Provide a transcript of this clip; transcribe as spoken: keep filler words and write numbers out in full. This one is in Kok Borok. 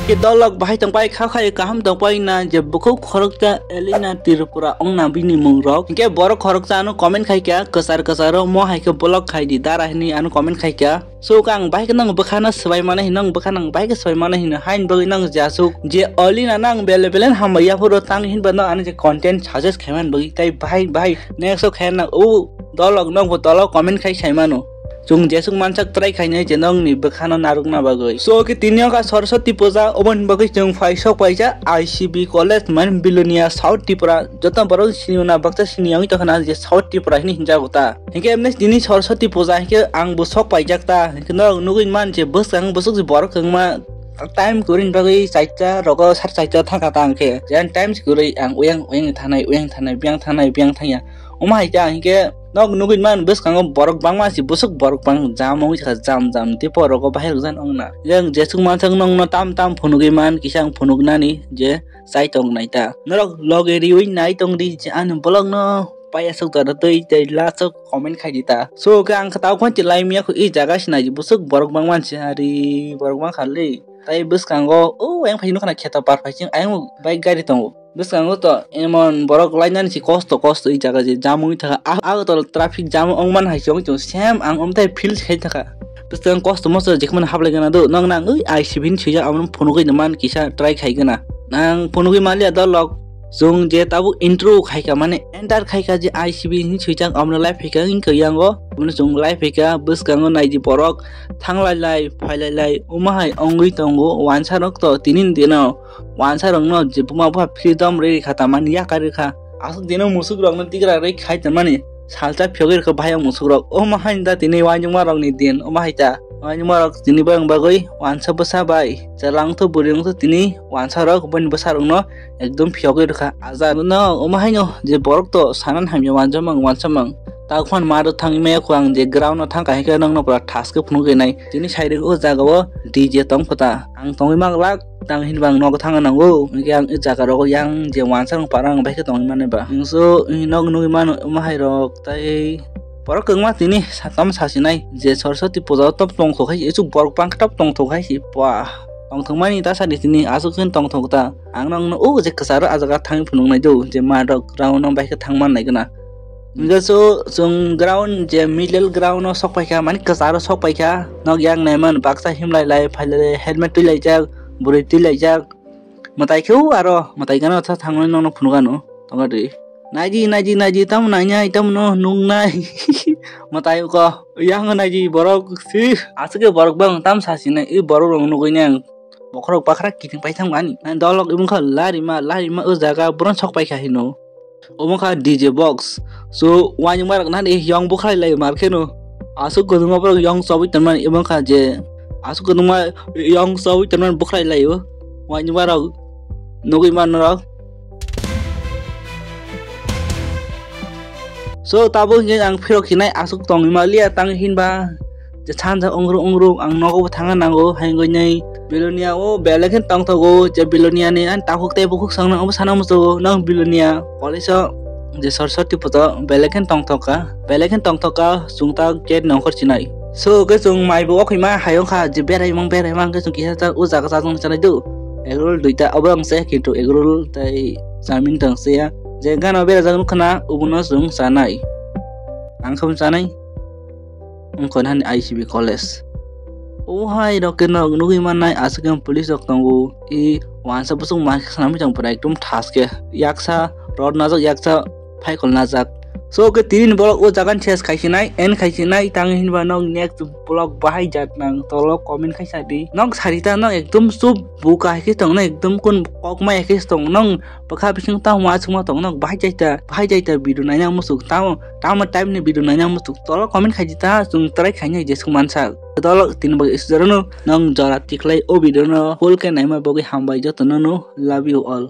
Ke dolok bahai tongpai kha khai kaham tongpai na je bukhuk khoroksa Elina Tripura ongna bini mung rok. Hingke borok khoroksa ano comment khai kha kwchar kwcharo mo hai khe block khai di dara hini ano comment khai kha. So ang bahai khe nang bwkhano swbai mano hino, ang bwkhano ang bahai khe swbai mano hino, hain bagwi nang jasuk je Elina nang bele bele hambai yaphuru tang hinba no ano je content suggest khaiman bagwi tai bahai bahai next o khaina o dolok nokbo tolo comment khai sai mano. Chwng jesuk mansak try khainai je nokni bwkhano narwkna bagwi. So khe tini wngkha Saraswati puja, oboni bagwi chwng phai sok paijak I C B college mane Bilonia South Tripura. Joto borok sini na baksa sini wngwi tongkha na je South Tripura hini hinjago ta. Hinkhe emne tini Saraswati puja hinkhe ang bo sok paijak ta. Hinkhe norok nugwi man je bwskang bwswk je borok kwbangma time kwrwini bagwi chaita rogo sar chaita thangkha ta hinkhe. Jan time se kwrwi ang uyang uyang thanai uyang thanai biyang thanai biyang thangya. Omo hai khe ang hinkhe nok nugwi man bwskango borok bangma si bwswk borok bang jam wngwi kha jam jam tipo rogo bahai rwkjan ongna. Yang jesuk mansak nokno tam tam phunugwi man kisa ang phunuknani je chai tong nai ta. Norok loge riwi nai tong di je ani vlog no paiya sok da twi tei last o comment khai di ta. So khe ang khe tau khon chilai miya khu i jaga sinai bwswk borok bangma si ari borok bang kha le. Tai bwskango o yang phai nukha na kheto par phai ching ayang bike gari tongo. Bwskango to emon borok lainani si kosto kosto i jaga je jam wngwi thaka. A-, Agartala traffic jam wngman hai se wngwi tongo. Same ang omtai feel khai thaka. Bwskango kosto mosto jekhmani hablai gana do. Nang nang oi I C B ni swijak amo phunugwi man kisa try khai gana. Nang phunugwi maliya dolok. Chwng je tabuk intro khai kha mane enter khai kha je I C B ni swijak amo live khai kha wngkha yango. Amo chwng live khai kha bwskango naidi borok thanglai lai phailai lai omo hai wngwi tongo wansa rok to tini dino. Wansa rokno je buma bupha freedom rwi rikha tamani yakarwi kha. Aswk dino musuk rokno tigra rwi khai tamani salsa phiyogwi rwkha bahai o musuk rok. Omo haino da tini uainukma rokni din omo hai ta. Uainukma rok tini borokni bagwi wansa bwsa bai chwla wngthu bwrwi wngthu tini wansa rok boni bwsa rokno ekdom phiyogwi rwkha. Aja no omo haino je borok to sanan hamya wanjamang wansamang. Takhwan maro thangwi maya khu ang je ground o thangkha hinkhe nokno pura thaske phunugwi nai. Tini sai rwkha o jaga o D J tong kho ta. Ang tongwi manglak. Tang hinba ang nogo thangna nango, hwnkhe ang i jaga rogo yang je wansa rok para ang bai khe tongwi mani ba. Hwnkhe so i nog nugwi mano omo hai rok tai borok kwbangma tini satam sasinai je Saraswati puja o top tongthok hai se, isuk borok bangkhe top tongthok hai se. Pua, tongthok mani ta sadi tini aswk khe tongthok ta. Ang nokno o je kwcharo ah jaga thangwi phunuknai do je ma rok ground o bai khe thang man nai gana. Hingke so chwng ground je middle ground o sok paikha, mani kwcharo sok paikha, nok yak naiman baksa himlai lai phailai helmet twi laijak, bwrwi twi laijak, mwtai khe o aro mwtai gana tha thangmani nokno phunukgano tongkha twi. Naidi naidi naidi tamo nainai tamo no nuknai mwtai ko yang naidi borok si aswk khe borok bang tam sasinai i borok rok nugui nai ang bokhorok bakhra kiting paithang mani dolok imungkha larima larima o jaga boron sok paikha hino. Omo kha D J box. So, uainukma rok nani yong bwkhlai lai mar kheno. Aswk kwbangma borok yong chobwi tonmani omo kha je aswk kwbangma yong chobwi tonmani bwkhlai laio. Uainukma rok nugwi man norok. So, tabuk hinkhe ang phirok hinai aswk tongwi maliya tang hinba je sanja ongro ongro ang nogo bo thangna nango, hai wngwi nai Bilonia o belai khe tongthogo, je Bilonia ni ani takhuk tei bukhuk songno omo sana muchungo, nang Bilonia college o je Saraswati puja belai khe tongthok kha, belai khe tongthok kha, chwng ta gate nongkhor chinai. So, hwnkhe chwng mai bo okhima hai wngkha, je berai mang, berai mang khe chwng kisa ta o jaga chajak chanai do. Egg roll duita, obo ang se, kintu egg roll tei chowmin tong se ya. Je gana berajak nukha na, obono chwng chanai. Ang khe bo chanai. Wngkha nani I C B college. O hai rok khe nok nugwi mannai, aswk khe police rok tongo. I wansa bwswk ma khe swnamwi tong pura ekdom thas khe. Yaksa rod najak, yaksa phaikol najak. So khe tini ni borok o jaga ni ses khai sinai, end khai sinai, tang hinba nok next vlog bahai jat nang tolo comment khai sa di. Nok sari ta nok ekdom chup buka hai khe tong, nok ekdom kun kok mai hai khe tong, nok bwkha bising tamo achukma tong, nok bahai jai ta, bahai jai ta video naina muchuk tamo. Tamo type ni video naina muchuk tolo comment khai di ta, chwng try khainai jesuk mansa. Tolo tini bagwi isuk jorano nang jora tikhlai o video no full khe naima bagwi hambai jotono no love you all.